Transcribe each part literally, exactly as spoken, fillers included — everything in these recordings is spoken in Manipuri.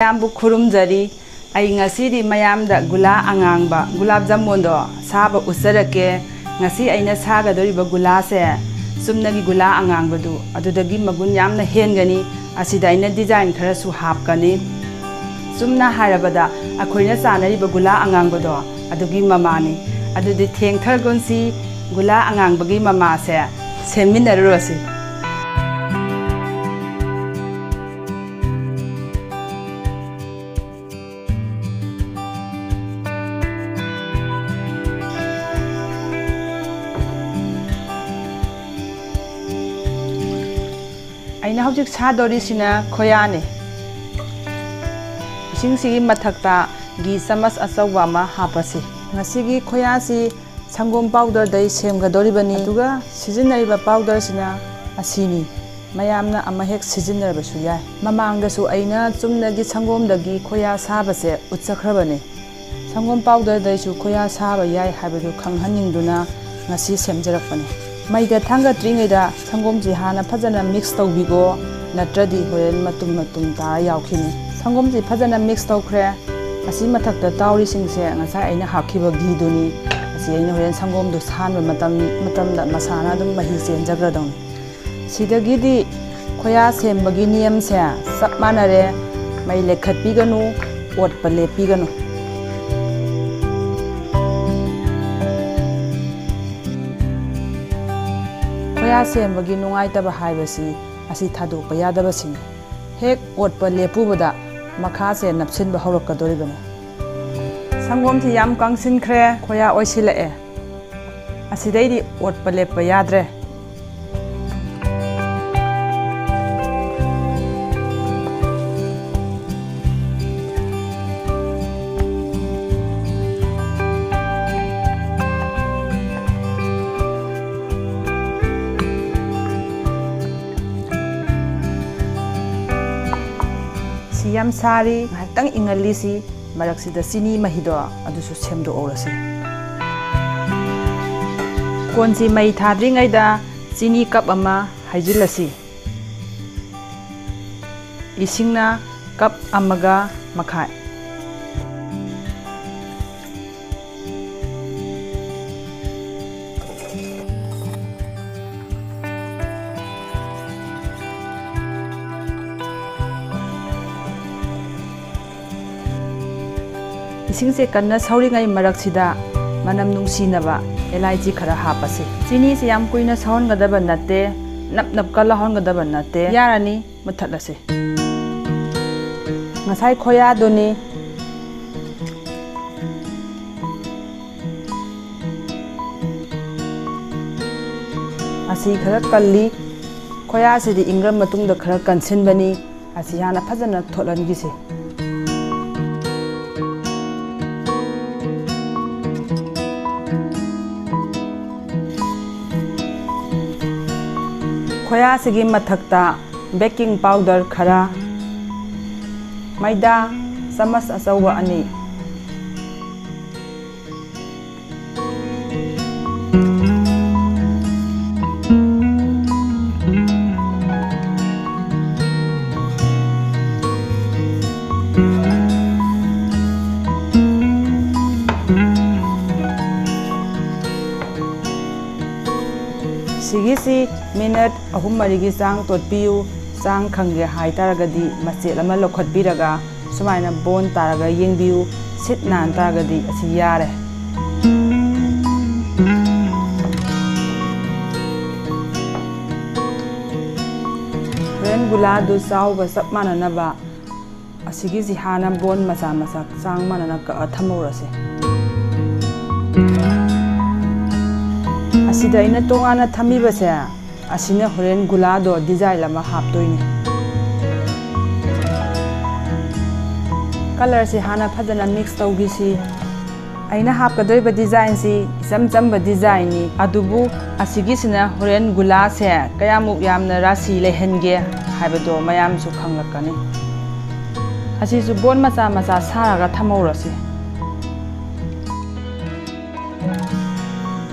ꯃꯌꯥꯝꯕꯨ ꯈꯨꯔꯨꯝꯖꯔꯤ꯫ ꯑꯩ ꯉꯁꯤꯗꯤ ꯃꯌꯥꯝꯗ ꯒꯨꯂꯥ ꯑꯉꯥꯡꯕ, ꯒꯨꯂꯥꯞ ꯖꯥꯃꯨꯟꯗꯣ ꯁꯥꯕ ꯎꯠꯆꯔꯛꯀꯦ꯫ ꯉꯁꯤ ꯑꯩꯅ ꯁꯥꯒꯗꯧꯔꯤꯕ ꯒꯨꯂꯥꯁꯦ ꯆꯨꯝꯅꯒꯤ ꯒꯨꯂꯥ ꯑꯉꯥꯡꯕꯗꯨ ꯑꯗꯨꯗꯒꯤ ꯃꯒꯨꯟ ꯌꯥꯝꯅ ꯍꯦꯟꯒꯅꯤ꯫ ꯑꯁꯤꯗ ꯑꯩꯅ design ꯈꯔꯁꯨ ꯍꯥꯞꯀꯅꯤ꯫ ꯆꯨꯝꯅ ꯍꯥꯏꯔꯕꯗ ꯑꯩꯈꯣꯏꯅ ꯆꯥꯅꯔꯤꯕ ꯒꯨꯂꯥ ꯑꯉꯥꯡꯕꯗꯣ ꯑꯗꯨꯒꯤ ꯃꯃꯥꯅꯤ꯫ ꯑꯗꯨꯗꯤ ꯊꯦꯡꯊꯒꯨꯝꯁꯤ, ꯒꯨꯂꯥ ꯑꯉꯥꯡꯕꯒꯤ ꯃꯃꯥꯁꯦ ꯁꯦꯝꯃꯤꯟꯅꯔꯨꯔꯁꯤ꯫ ꯑꯩꯅ ꯍꯧꯖꯤꯛ ꯁꯥꯗꯧꯔꯤꯁꯤꯅ ꯈꯣꯌꯥꯅꯤ꯫ ꯏꯁꯤꯡꯁꯤꯒꯤ ꯃꯊꯛꯇ ꯘꯤ ꯆꯥꯃꯁ ꯑꯆꯧꯕ ꯑꯃ ꯍꯥꯞꯄꯁꯤ꯫ ꯉꯁꯤꯒꯤ ꯈꯣꯌꯥꯁꯤ ꯁꯪꯒꯣꯝ powderꯗꯩ ꯁꯦꯝꯒꯗꯧꯔꯤꯕꯅꯤ꯫ ꯑꯗꯨꯒ ꯁꯤꯖꯤꯟꯅꯔꯤꯕ powderꯁꯤꯅ ꯑꯁꯤꯅꯤ꯫ ꯃꯌꯥꯝꯅ ꯑꯃ ꯍꯦꯛ ꯁꯤꯖꯤꯟꯅꯔꯕꯁꯨ ꯌꯥꯏ꯫ ꯃꯃꯥꯡꯗꯁꯨ ꯑꯩꯅ ꯆꯨꯝꯅꯒꯤ ꯁꯪꯒꯣꯝꯗꯒꯤ ꯈꯣꯌꯥ ꯁꯥꯕꯁꯦ ꯎꯠꯆꯈ꯭ꯔꯕꯅꯤ꯫ ꯁꯪꯒꯣꯝ powderꯗꯩꯁꯨ ꯈꯣꯌꯥ ꯁꯥꯕ ꯌꯥꯏ ꯍꯥꯏꯕꯗꯨ ꯈꯪꯍꯟꯅꯤꯡꯗꯨꯅ ꯉꯁꯤ ꯁꯦꯝꯖꯔꯛꯄꯅꯤ꯫ ꯃꯩꯗ ꯊꯥꯡꯒꯠꯇ꯭ꯔꯤꯉꯩꯗ ꯁꯪꯒꯣꯝꯁꯤ ꯍꯥꯟꯅ ꯐꯖꯅ mix ꯇꯧꯕꯤꯈꯣ, ꯅꯠꯇ꯭ꯔꯗꯤ ꯍꯣꯔꯦꯟ ꯃꯇꯨꯝ ꯃꯇꯨꯝ ꯇꯥꯔ ꯌꯥꯎꯈꯤꯅꯤ꯫ ꯁꯪꯒꯣꯝꯁꯤ ꯐꯖꯅ mix ꯇꯧꯈ꯭ꯔꯦ꯫ ꯑꯁꯤ ꯃꯊꯛꯇ ꯇꯥꯎꯔꯤꯁꯤꯡꯁꯦ ꯉꯁꯥꯏ ꯑꯩꯅ ꯍꯥꯞꯈꯤꯕ ꯘꯤꯗꯨꯅꯤ꯫ ꯑꯁꯤ ꯑꯩꯅ ꯍꯣꯔꯦꯟ ꯁꯪꯒꯣꯝꯗꯨ ꯁꯥꯍꯟꯕ ꯃꯇꯝ, ꯃꯇꯝꯗ ꯃꯁꯥꯅ ꯑꯗꯨꯝ ꯃꯍꯤ ꯆꯦꯟꯖꯈ꯭ꯔꯗꯧꯅꯤ꯫ ꯁꯤꯗꯒꯤꯗꯤ ꯈꯣꯌꯥ ꯁꯦꯝꯕꯒꯤ ꯅꯤꯌꯝꯁꯦ ꯆꯞ ꯃꯥꯟꯅꯔꯦ꯫ ꯃꯩ ꯂꯩꯈꯠꯄꯤꯒꯅꯨ, ꯑꯣꯠꯄ ꯂꯦꯞꯄꯤꯒꯅꯨ꯫ ꯈꯣꯌꯥ ꯁꯦꯝꯕꯒꯤ ꯅꯨꯡꯉꯥꯏꯇꯕ ꯍꯥꯏꯕꯁꯤ ꯑꯁꯤ ꯊꯥꯗꯣꯛꯄ ꯌꯥꯗꯕꯁꯤꯅꯤ꯫ ꯍꯦꯛ ꯑꯣꯠꯄ ꯂꯦꯞꯄꯨꯕꯗ ꯃꯈꯥꯁꯦ ꯅꯞꯁꯤꯟꯕ ꯍꯧꯔꯛꯀꯗꯧꯔꯤꯕꯅꯤ꯫ ꯁꯪꯒꯣꯝꯁꯤ ꯌꯥꯝ ꯀꯪꯁꯤꯟꯈ꯭ꯔꯦ, ꯈꯣꯌꯥ ꯑꯣꯏꯁꯤꯜꯂꯛꯑꯦ꯫ ꯑꯁꯤꯗꯩꯗꯤ ꯑꯣꯠꯄ ꯂꯦꯞꯄ ꯌꯥꯗ꯭ꯔꯦ꯫ ꯁꯤ ꯌꯥꯝ ꯁꯥꯔꯤ, ꯉꯥꯏꯍꯥꯛꯇꯪ ꯏꯪꯍꯜꯂꯤꯁꯤ꯫ ꯃꯔꯛꯁꯤꯗ ꯆꯤꯅꯤ ꯃꯍꯤꯗꯣ ꯑꯗꯨꯁꯨ ꯁꯦꯝꯗꯣꯛꯍꯧꯔꯁꯤ꯫ ꯀꯣꯟꯁꯤ ꯃꯩ ꯊꯥꯗ꯭ꯔꯤꯉꯩꯗ ꯆꯤꯅꯤ cup ꯑꯃ ꯍꯩꯖꯤꯜꯂꯁꯤ꯫ ꯏꯁꯤꯡꯅ ꯀꯞ ꯑꯃꯒ ꯃꯈꯥꯏ꯫ ꯏꯁꯤꯡꯁꯦ ꯀꯟꯅ ꯁꯧꯔꯤꯉꯩ ꯃꯔꯛꯁꯤꯗ ꯃꯅꯝ ꯅꯨꯡꯁꯤꯅꯕ ꯑꯦꯂꯥꯏꯆꯤ ꯈꯔ ꯍꯥꯞꯄꯁꯤ꯫ ꯆꯤꯅꯤꯁꯦ ꯌꯥꯝ ꯀꯨꯏꯅ ꯁꯧꯍꯟꯒꯗꯕ ꯅꯠꯇꯦ, ꯅꯞ ꯅꯞꯀ ꯂꯥꯎꯍꯟꯒꯗꯕ ꯅꯠꯇꯦ꯫ ꯌꯥꯔꯅꯤ, ꯃꯨꯠꯊꯠꯂꯁꯤ꯫ ꯉꯁꯥꯏ ꯈꯣꯌꯥꯗꯨꯅꯤ꯫ ꯑꯁꯤ ꯈꯔ ꯀꯜꯂꯤ꯫ ꯈꯣꯌꯥꯁꯤꯗꯤ ꯏꯪꯈ꯭ꯔ ꯃꯇꯨꯡꯗ ꯈꯔ ꯀꯟꯁꯤꯟꯕꯅꯤ꯫ ꯑꯁꯤ ꯍꯥꯟꯅ ꯐꯖꯅ ꯊꯣꯠꯍꯟꯈꯤꯁꯤ꯫ ꯈꯣꯌꯥꯁꯤꯒꯤ ꯃꯊꯛꯇ ꯕꯦꯀꯤꯡ ꯄꯥꯎꯗꯔ ꯈꯔ, ꯃꯩꯗꯥ ꯆꯥꯃꯁ ꯑꯆꯧꯕ ꯑꯅꯤ, ꯁꯤꯒꯤꯁꯤ ꯃꯤꯅꯠ ꯑꯍꯨꯝ ꯃꯔꯤꯒꯤ ꯆꯥꯡ ꯇꯣꯠꯄꯤꯌꯨ꯫ ꯆꯥꯡ ꯈꯪꯒꯦ ꯍꯥꯏꯇꯥꯔꯒꯗꯤ ꯃꯆꯦꯠ ꯑꯃ ꯂꯧꯈꯠꯄꯤꯔꯒ ꯁꯨꯃꯥꯏꯅ ꯕꯣꯟ ꯇꯥꯔꯒ ꯌꯦꯡꯕꯤꯌꯨ꯫ ꯁꯤꯠ ꯅꯥꯟ ꯇꯥꯔꯒꯗꯤ ꯑꯁꯤ ꯌꯥꯔꯦ꯫ ꯍꯣꯔꯦꯟ ꯒꯨꯂꯥꯗꯨ ꯆꯥꯎꯕ ꯆꯞ ꯃꯥꯟꯅꯅꯕ ꯑꯁꯤꯒꯤꯁꯤ ꯍꯥꯟꯅ ꯕꯣꯟ ꯃꯆꯥ ꯃꯆꯥ ꯆꯥꯡ ꯃꯥꯟꯅꯅ ꯀꯛꯑ ꯊꯝꯍꯧꯔꯁꯤ꯫ ꯑꯁꯤꯗ ꯑꯩꯅ ꯇꯣꯉꯥꯟꯅ ꯊꯝꯃꯤꯕꯁꯦ, ꯑꯁꯤꯅ ꯍꯣꯔꯦꯟ ꯒꯨꯂꯥꯗꯣ ꯗꯤꯖꯥꯏꯟ ꯑꯃ ꯍꯥꯞꯇꯣꯏꯅꯤ꯫ ꯀꯂꯔꯁꯦ ꯍꯥꯟꯅ ꯐꯖꯅ ꯃꯤꯛꯁ ꯇꯧꯈꯤꯁꯤ꯫ ꯑꯩꯅ ꯍꯥꯞꯀꯗꯧꯔꯤꯕ ꯗꯤꯖꯥꯏꯟꯁꯤ ꯏꯆꯝ ꯆꯝꯕ ꯗꯤꯖꯥꯏꯟꯅꯤ, ꯑꯗꯨꯕꯨ ꯑꯁꯤꯒꯤꯁꯤꯅ ꯍꯣꯔꯦꯟ ꯒꯨꯂꯥꯁꯦ ꯀꯌꯥꯃꯨꯛ ꯌꯥꯝꯅ ꯔꯥꯁꯤ ꯂꯩꯍꯟꯒꯦ ꯍꯥꯏꯕꯗꯣ ꯃꯌꯥꯝꯁꯨ ꯈꯪꯂꯛꯀꯅꯤ꯫ ꯑꯁꯤꯁꯨ ꯕꯣꯟ ꯃꯆꯥ ꯃꯆꯥ ꯁꯥꯔꯒ ꯊꯝꯍꯧꯔꯁꯤ꯫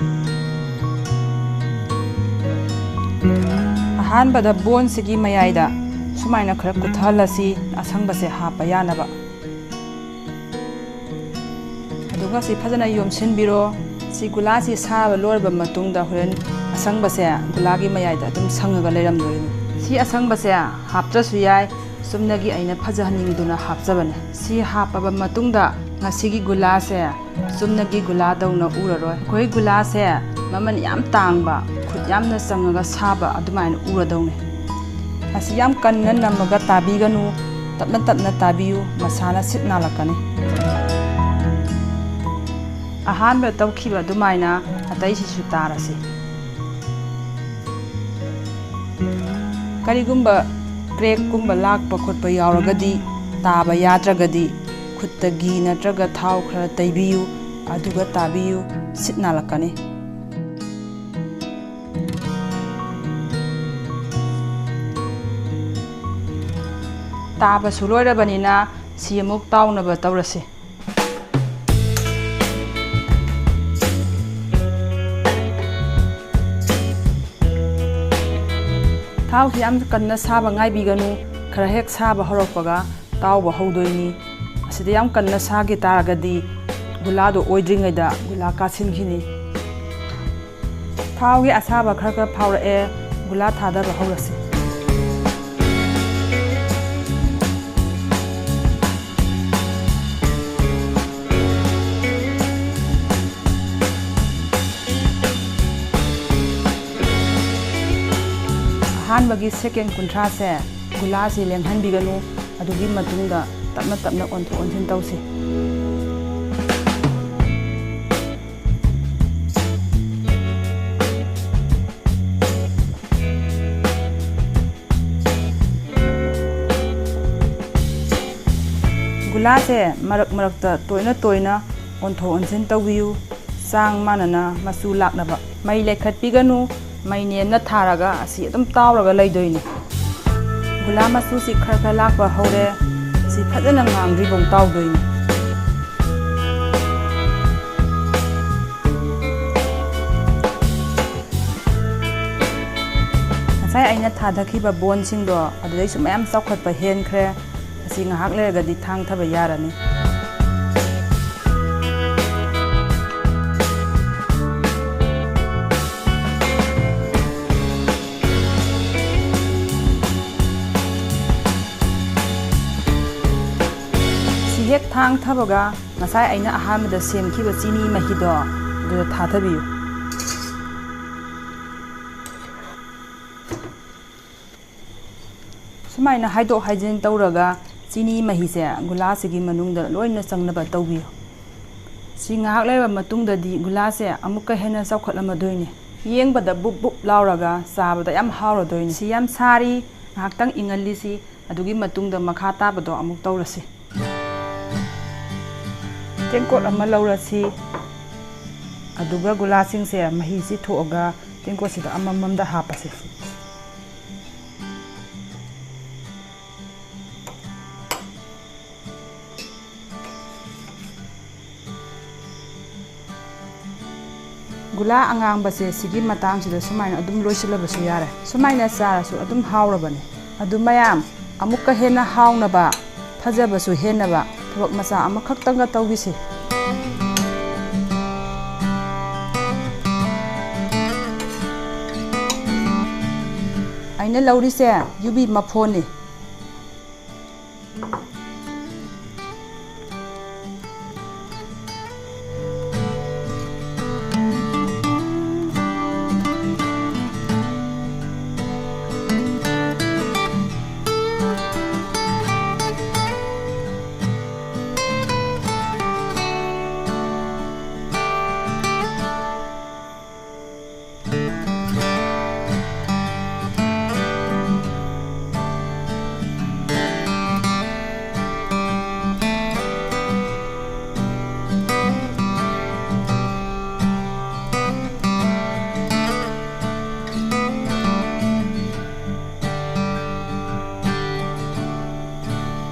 ꯑꯍꯥꯟꯕꯗ ꯕꯣꯟꯁꯤꯒꯤ ꯃꯌꯥꯏꯗ ꯁꯨꯃꯥꯏꯅ ꯈꯔ ꯀꯨꯊꯍꯜꯂꯁꯤ, ꯑꯁꯪꯕꯁꯦ ꯍꯥꯞꯄ ꯌꯥꯅꯕ꯫ ꯑꯗꯨꯒ ꯁꯤ ꯐꯖꯅ ꯌꯣꯝꯁꯤꯟꯕꯤꯔꯣ꯫ ꯁꯤ ꯒꯨꯂꯥꯁꯤ ꯁꯥꯕ ꯂꯣꯏꯔꯕ ꯃꯇꯨꯡꯗ ꯍꯣꯔꯦꯟ ꯑꯁꯪꯕꯁꯦ ꯒꯨꯂꯥꯒꯤ ꯃꯌꯥꯏꯗ ꯑꯗꯨꯝ ꯁꯪꯉꯒ ꯂꯩꯔꯝꯗꯣꯏꯅꯤ꯫ ꯁꯤ ꯑꯁꯪꯕꯁꯦ ꯍꯥꯞꯇ꯭ꯔꯁꯨ ꯌꯥꯏ, ꯆꯨꯝꯅꯒꯤ ꯑꯩꯅ ꯐꯖꯍꯟꯅꯤꯡꯗꯨꯅ ꯍꯥꯞꯆꯕꯅꯦ꯫ ꯁꯤ ꯍꯥꯞꯄꯕ ꯃꯇꯨꯡꯗ ꯉꯁꯤꯒꯤ ꯒꯨꯂꯥꯁꯦ ꯆꯨꯝꯅꯒꯤ ꯒꯨꯂꯥꯗꯧꯅ ꯎꯔꯔꯣꯏ꯫ ꯑꯩꯈꯣꯏ ꯒꯨꯂꯥꯁꯦ ꯃꯃꯜ ꯌꯥꯝ ꯇꯥꯡꯕ, ꯈꯨꯠ ꯌꯥꯝꯅ ꯆꯪꯉꯒ ꯁꯥꯕ ꯑꯗꯨꯃꯥꯏꯅ ꯎꯔꯗꯧꯅꯦ꯫ ꯑꯁꯤ ꯌꯥꯝ ꯀꯟꯅ ꯅꯝꯃꯒ ꯇꯥꯕꯤꯒꯅꯨ, ꯇꯞꯅ ꯇꯞꯅ ꯇꯥꯕꯤꯌꯨ, ꯃꯁꯥꯅ ꯁꯤꯠ ꯅꯥꯜꯂꯛꯀꯅꯤ꯫ ꯑꯍꯥꯟꯕ ꯇꯧꯈꯤꯕ ꯑꯗꯨꯃꯥꯏꯅ ꯑꯇꯩꯁꯤꯁꯨ ꯇꯥꯔꯁꯤ꯫ ꯀꯔꯤꯒꯨꯝꯕ ꯀ꯭ꯔꯦꯛꯀꯨꯝꯕ ꯂꯥꯛꯄ ꯈꯣꯠꯄ ꯌꯥꯎꯔꯒꯗꯤ, ꯇꯥꯕ ꯌꯥꯗ꯭ꯔꯒꯗꯤ, ꯈꯨꯠꯇ ꯘꯤ ꯅꯠꯇ꯭ꯔꯒ ꯊꯥꯎ ꯈꯔ ꯇꯩꯕꯤꯌꯨ, ꯑꯗꯨꯒ ꯇꯥꯕꯤꯌꯨ, ꯁꯤꯠ ꯅꯥꯜꯂꯛꯀꯅꯤ꯫ ꯇꯥꯕꯁꯨ ꯂꯣꯏꯔꯕꯅꯤꯅ ꯁꯤ ꯑꯃꯨꯛ ꯇꯥꯎꯅꯕ ꯇꯧꯔꯁꯤ꯫ ꯊꯥꯎꯁꯤ ꯌꯥꯝ ꯀꯟꯅ ꯁꯥꯕ ꯉꯥꯏꯕꯤꯒꯅꯨ, ꯈꯔ ꯍꯦꯛ ꯁꯥꯕ ꯍꯧꯔꯛꯄꯒ ꯇꯥꯎꯕ ꯍꯧꯗꯣꯏꯅꯤ꯫ ꯑꯁꯤꯗ ꯌꯥꯝ ꯀꯟꯅ ꯁꯥꯈꯤ ꯇꯥꯔꯒꯗꯤ ꯒꯨꯂꯥꯗꯣ ꯑꯣꯏꯗ꯭ꯔꯤꯉꯩꯗ ꯒꯨꯂꯥ ꯀꯥꯁꯤꯟꯈꯤꯅꯤ꯫ ꯊꯥꯎꯒꯤ ꯑꯁꯥꯕ ꯈꯔ ꯈꯔ ꯐꯥꯎꯔꯛꯑꯦ, ꯒꯨꯂꯥ ꯊꯥꯗꯕ ꯍꯧꯔꯁꯤ꯫ ꯑꯍꯥꯟꯕꯒꯤ ꯁꯦꯀꯦꯟ ꯀꯨꯟꯊ꯭ꯔꯥꯁꯦ ꯒꯨꯂꯥꯁꯤ ꯂꯦꯡꯍꯟꯕꯤꯒꯅꯨ, ꯑꯗꯨꯒꯤ ꯃꯇꯨꯡꯗ ꯇꯞꯅ ꯇꯞꯅ ꯑꯣꯟꯊꯣꯛ ꯑꯣꯟꯁꯤꯟ ꯇꯧꯁꯤ꯫ ꯒꯨꯂꯥꯁꯦ ꯃꯔꯛ ꯃꯔꯛꯇ ꯇꯣꯏꯅ ꯇꯣꯏꯅ ꯑꯣꯟꯊꯣꯛ ꯑꯣꯟꯁꯤꯟ ꯇꯧꯕꯤꯌꯨ, ꯆꯥꯡ ꯃꯥꯟꯅꯅ ꯃꯆꯨ ꯂꯥꯛꯅꯕ꯫ ꯃꯩ ꯂꯩꯈꯠꯄꯤꯒꯅꯨ, ꯃꯩ ꯅꯦꯝꯅ ꯊꯥꯔꯒ ꯑꯁꯤ ꯑꯗꯨꯝ ꯇꯥꯎꯔꯒ ꯂꯩꯗꯣꯏꯅꯤ꯫ ꯒꯨꯂꯥ ꯃꯆꯨꯁꯤ ꯈꯔ ꯈꯔ ꯂꯥꯛꯄ ꯍꯧꯔꯦ, ꯁꯤ ꯐꯖꯅ ꯉꯥꯡꯗ꯭ꯔꯤꯐꯥꯎ ꯇꯥꯎꯗꯣꯏꯅꯤ꯫ ꯉꯁꯥꯏ ꯑꯩꯅ ꯊꯥꯗꯈꯤꯕ ꯕꯣꯟꯁꯤꯡꯗꯣ ꯑꯗꯨꯗꯩꯁꯨ ꯃꯌꯥꯝ ꯆꯥꯎꯈꯠꯄ ꯍꯦꯟꯈ꯭ꯔꯦ꯫ ꯑꯁꯤ ꯉꯥꯏꯍꯥꯛ ꯂꯩꯔꯒꯗꯤ ꯊꯥꯡ ꯊꯥꯕ ꯌꯥꯔꯅꯤ꯫ ꯁꯤ ꯍꯦꯛ ꯊꯥꯡ ꯊꯥꯕꯒ ꯉꯁꯥꯏ ꯑꯩꯅ ꯑꯍꯥꯟꯕꯗ ꯁꯦꯝꯈꯤꯕ ꯆꯤꯅꯤ ꯃꯍꯤꯗꯣ ꯑꯗꯨꯗ ꯊꯥꯊꯕꯤꯌꯨ꯫ ꯁꯨꯃꯥꯏꯅ ꯍꯥꯏꯗꯣꯛ ꯍꯥꯏꯖꯤꯟ ꯇꯧꯔꯒ ꯆꯤꯅꯤ ꯃꯍꯤꯁꯦ ꯒꯨꯂꯥꯁꯤꯒꯤ ꯃꯅꯨꯡꯗ ꯂꯣꯏꯅ ꯆꯪꯅꯕ ꯇꯧꯕꯤꯌꯨ꯫ ꯁꯤ ꯉꯥꯏꯍꯥꯛ ꯂꯩꯔꯕ ꯃꯇꯨꯡꯗꯗꯤ ꯒꯨꯂꯥꯁꯦ ꯑꯃꯨꯛꯀ ꯍꯦꯟꯅ ꯆꯥꯎꯈꯠꯂꯝꯃꯗꯣꯏꯅꯤ꯫ ꯌꯦꯡꯕꯗ ꯕꯨꯞ ꯕꯨꯞ ꯂꯥꯎꯔꯒ ꯆꯥꯕꯗ ꯌꯥꯝ ꯍꯥꯎꯔꯗꯣꯏꯅꯤ꯫ ꯁꯤ ꯌꯥꯝ ꯁꯥꯔꯤ, ꯉꯥꯏꯍꯥꯛꯇꯪ ꯏꯪꯍꯜꯂꯤꯁꯤ꯫ ꯑꯗꯨꯒꯤ ꯃꯇꯨꯡꯗ ꯃꯈꯥ ꯇꯥꯕꯗꯣ ꯑꯃꯨꯛ ꯇꯧꯔꯁꯤ꯫ ꯇꯦꯡꯀꯣꯠ ꯑꯃ ꯂꯧꯔꯁꯤ꯫ ꯑꯗꯨꯒ ꯒꯨꯂꯥꯁꯤꯡꯁꯦ ꯃꯍꯤꯁꯤ ꯊꯣꯛꯑꯒ ꯇꯦꯡꯀꯣꯠꯁꯤꯗ ꯑꯃꯃꯝꯗ ꯍꯥꯞꯄꯁꯤ꯫ ꯒꯨꯂꯥ ꯑꯉꯥꯡꯕꯁꯦ ꯁꯤꯒꯤ ꯃꯇꯥꯡꯁꯤꯗ ꯁꯨꯃꯥꯏꯅ ꯑꯗꯨꯝ ꯂꯣꯏꯁꯤꯜꯂꯕꯁꯨ ꯌꯥꯔꯦ꯫ ꯁꯨꯃꯥꯏꯅ ꯆꯥꯔꯁꯨ ꯑꯗꯨꯝ ꯍꯥꯎꯔꯕꯅꯤ꯫ ꯑꯗꯨ ꯃꯌꯥꯝ, ꯑꯃꯨꯛꯀ ꯍꯦꯟꯅ ꯍꯥꯎꯅꯕ, ꯐꯖꯕꯁꯨ ꯍꯦꯟꯅꯕ ꯊꯕꯛ ꯃꯆꯥ ꯑꯃꯈꯛꯇꯪꯒ ꯇꯧꯕꯤꯁꯤ꯫ ꯑꯩꯅ ꯂꯧꯔꯤꯁꯦ ꯌꯨꯕꯤ ꯃꯐꯣꯟꯅꯤ꯫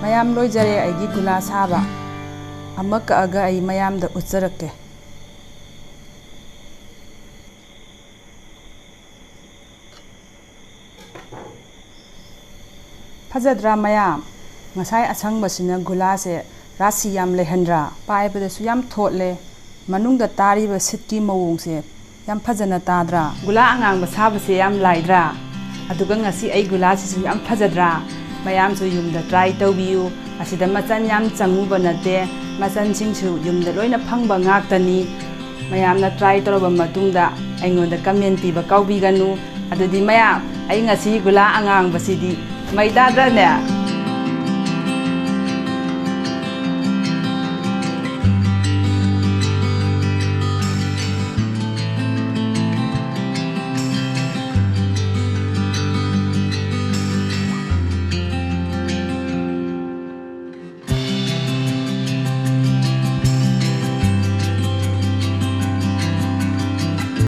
ꯃꯌꯥꯝ ꯂꯣꯏꯖꯔꯦ ꯑꯩꯒꯤ ꯒꯨꯂꯥ ꯁꯥꯕ꯫ ꯑꯃ ꯀꯛꯑꯒ ꯑꯩ ꯃꯌꯥꯝꯗ ꯎꯠꯆꯔꯛꯀꯦ꯫ ꯐꯖꯗ꯭ꯔꯥ ꯃꯌꯥꯝ? ꯉꯁꯥꯏ ꯑꯁꯪꯕꯁꯤꯅ ꯒꯨꯂꯥꯁꯦ ꯔꯥꯁꯤ ꯌꯥꯝ ꯂꯩꯍꯟꯗ꯭ꯔꯥ? ꯄꯥꯏꯕꯗꯁꯨ ꯌꯥꯝ ꯊꯣꯠꯂꯦ꯫ ꯃꯅꯨꯡꯗ ꯇꯥꯔꯤꯕ ꯁꯤꯠꯀꯤ ꯃꯑꯣꯡꯁꯦ ꯌꯥꯝ ꯐꯖꯅ ꯇꯥꯗ꯭ꯔꯥ? ꯒꯨꯂꯥ ꯑꯉꯥꯡꯕ ꯁꯥꯕꯁꯦ ꯌꯥꯝ ꯂꯥꯏꯗ꯭ꯔꯥ? ꯑꯗꯨꯒ ꯉꯁꯤ ꯑꯩ ꯒꯨꯂꯥꯁꯤꯁꯨ ꯌꯥꯝ ꯐꯖꯗ꯭ꯔꯥ? ꯃꯌꯥꯝꯁꯨ ꯌꯨꯝꯗ try ꯇꯧꯕꯤꯌꯨ꯫ ꯑꯁꯤꯗ ꯃꯆꯜ ꯌꯥꯝ ꯆꯪꯉꯨꯕ ꯅꯠꯇꯦ꯫ ꯃꯆꯜꯁꯤꯡꯁꯨ ꯌꯨꯝꯗ ꯂꯣꯏꯅ ꯐꯪꯕ ꯉꯥꯛꯇꯅꯤ꯫ ꯃꯌꯥꯝꯅ try ꯇꯧꯔꯕ ꯃꯇꯨꯡꯗ ꯑꯩꯉꯣꯟꯗ comment ꯄꯤꯕ ꯀꯥꯎꯕꯤꯒꯅꯨ꯫ ꯑꯗꯨꯗꯤ ꯃꯌꯥꯝ, ꯑꯩ ꯉꯁꯤ ꯒꯨꯂꯥ ꯑꯉꯥꯡꯕꯁꯤꯗꯤ ꯃꯩ ꯇꯥꯗ꯭ꯔꯅꯦ?